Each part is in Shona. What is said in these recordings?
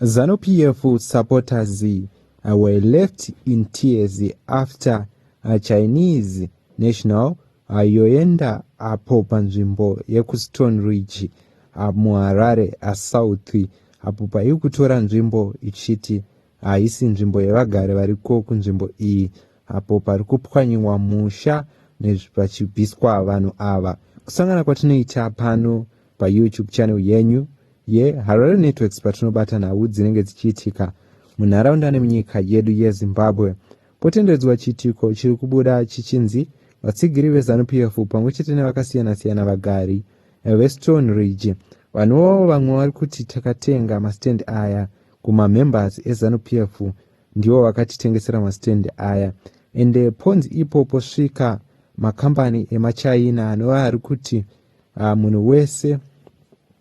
ZANU-PF supporters were left in tears after Chinese national yoenda apo panzvimbo yekuStone Ridge muHarare South, apo pairi kutora nzvimbo ichiti haisi nzvimbo yevagari variko kunzvimbo iyi, apo pari kupwanyiwa musha pachibviswa vanhu ava. Kusangana kwatinoita pano paYouTube channel yenyu yeHarare Networks, patinobata nhau dzinenge dzichiitika munharaunda nemunyika yedu yeZimbabwe. Potenderedzwa chiitiko chiri kubuda chichinzi vatsigiri veZANU-PF pamwe chete nevakasiyana-siyana vagari veStone Ridge, vanhuvo vamwe vari kuti takatenga mastand aya kumamembers eZANU-PF, ndivo vakatitengesera mastand aya. Ende ponzi ipopo svika makambani emachina anova ari kuti munhu wese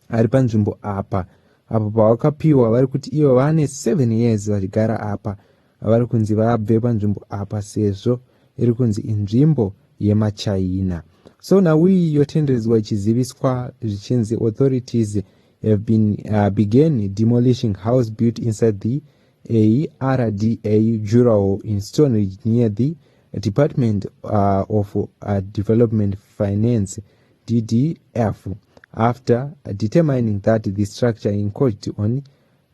ari panzvimbo apa, apo pavakapiwa, vari kuti ivo vane 7 years vachigara apa, vari kunzi vabve panzvimbo apa sezvo iri kunzi inzvimbo yemachina. So nhau iyi yotenderedzwa ichiziviswa zvichinzi authorities have been began demolishing house built inside the ARDA durawall in Stone Ridge near the Department of Development Finance, DDF, after determining that the structure encroached on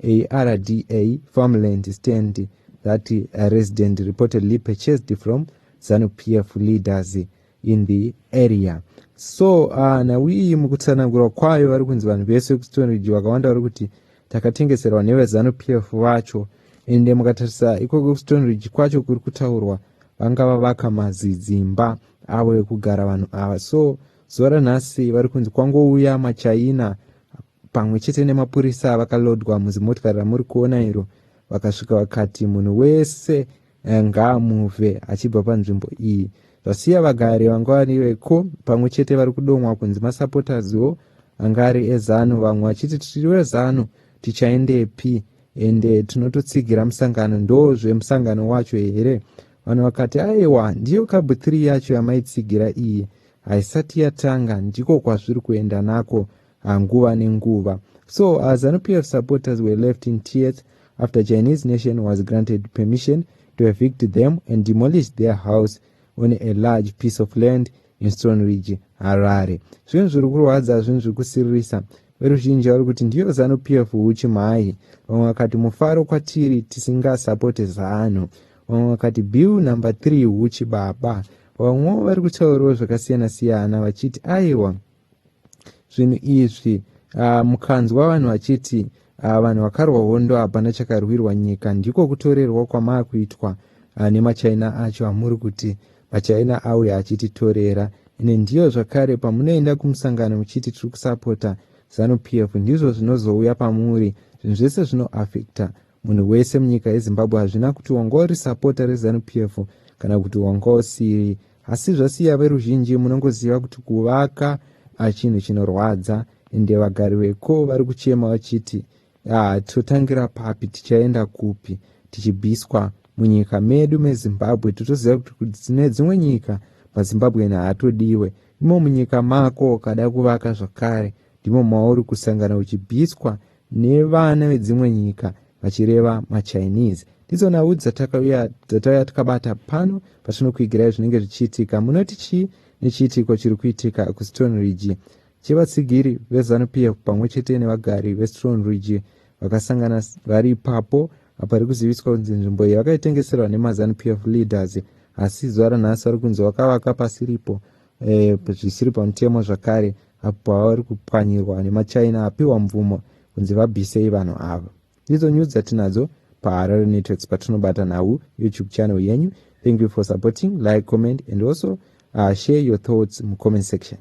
ARDA farmland stand that a resident reportedly purchased from ZANU-PF leaders in the area. So nhau iyi mukutsanangurwa kwayo, vari kunzi vanhu vese kuStone Ridge vakawanda vari kuti takatengeserwa neveZANU-PF vacho. Ende mukatarisa ikoko kuStone Ridge kwacho kuri kutaurwa, vangava vaka mazidzimba avo ekugara vanhu ava. So zuva ranhasi vari kunzi kwangouya machina pamwe chete nemapurisa vakalodwa muzimotikari ramuri kuona iro, vakasvika vakati munhu wese ngaamuvhe achibva panzvimbo iyi. Zvasiya vagari vanga vari veko pamwe chete vari kudomwa kunzi masupporterswo anga ari eZANU, vamwe vachiti tiri veZANU, tichaendepi? Ende tinototsigira musangano, ndo zvemusangano wacho here? Vanhu vakati aiwa, ndiyo CAB 3 yacho yamaitsigira iyi, haisati yatanga, ndiko kwazviri kuenda nako nguva nenguva. So ZANU-PF supporters were left in tears after Chinese nation was granted permission to evict them and demolish their house on a large piece of land in Stone Ridge, Harare. Zvinhu zviri kurwadza, zvinhu zviri kusiririsa. Veruzhinji vari kuti ndiyo ZANU-PF huchi mhai. Vamwe vakati mufaro kwatiri tisingasapote ZANU. Vamwe vakati bill number 3 huchi baba. Vamwewo vari kutaurawo zvakasiyana-siyana vachiti aiwa, zvinhu izvi mukanzwa vanhu vachiti vanhu vakarwa hondo hapana chakarwirwa nyika, ndiko kutorerwa kwamaakuitwa nemachina acho amuri kuti machina auya achititorera. Ine ndiyo zvakare pamunoenda kumusangano muchiti tiri kusapota ZANU-PF, ndizvo zvinozouya pamuri. Zvinhu zvese zvinoafecta munhu wese munyika yeZimbabwe, hazvina kuti wanga uri supporter reZANU-PF kana kuti wanga usiri. Asi zvasiya veruzhinji, munongoziva kuti kuvaka chinhu chinorwadza. Ende vagari veko vari kuchema vachiti totangira papi, tichaenda kupi tichibviswa munyika medu meZimbabwe? Totoziva kuti dzine dzimwe nyika maZimbabwean haatodiwe. Imo munyika mako ukada kuvaka zvakare, ndimo mauri kusangana uchibviswa nevana vedzimwe nyika, vachireva maChinese. Ndidzo nhau dzatauya takabata pano patinokuigirai zvinenge zvichiitika. Munoti chii nechiitiko chiri kuitika kuStone Ridge chevatsigiri veZANU-PF pamwe chete nevagari veStone Ridge vakasangana vari ipapo? Pari kuziviswa kunzi nzvimbo iyi vakaitengeserwa nemaZANU-PF leaders, asi zuva ranhasi vari kunzi vakavaka pasiripo, zvisiri pamutemo zvakare, apo pavari kupwanyirwa nemachina apiwa mvumo kunzi vabvisei vanhu ava. Ndidzo news dzatinadzo paHarare Networks, patinobata nhau YouTube channel yenyu. Thank you for supporting. Like, comment and also share your thoughts mucomment section.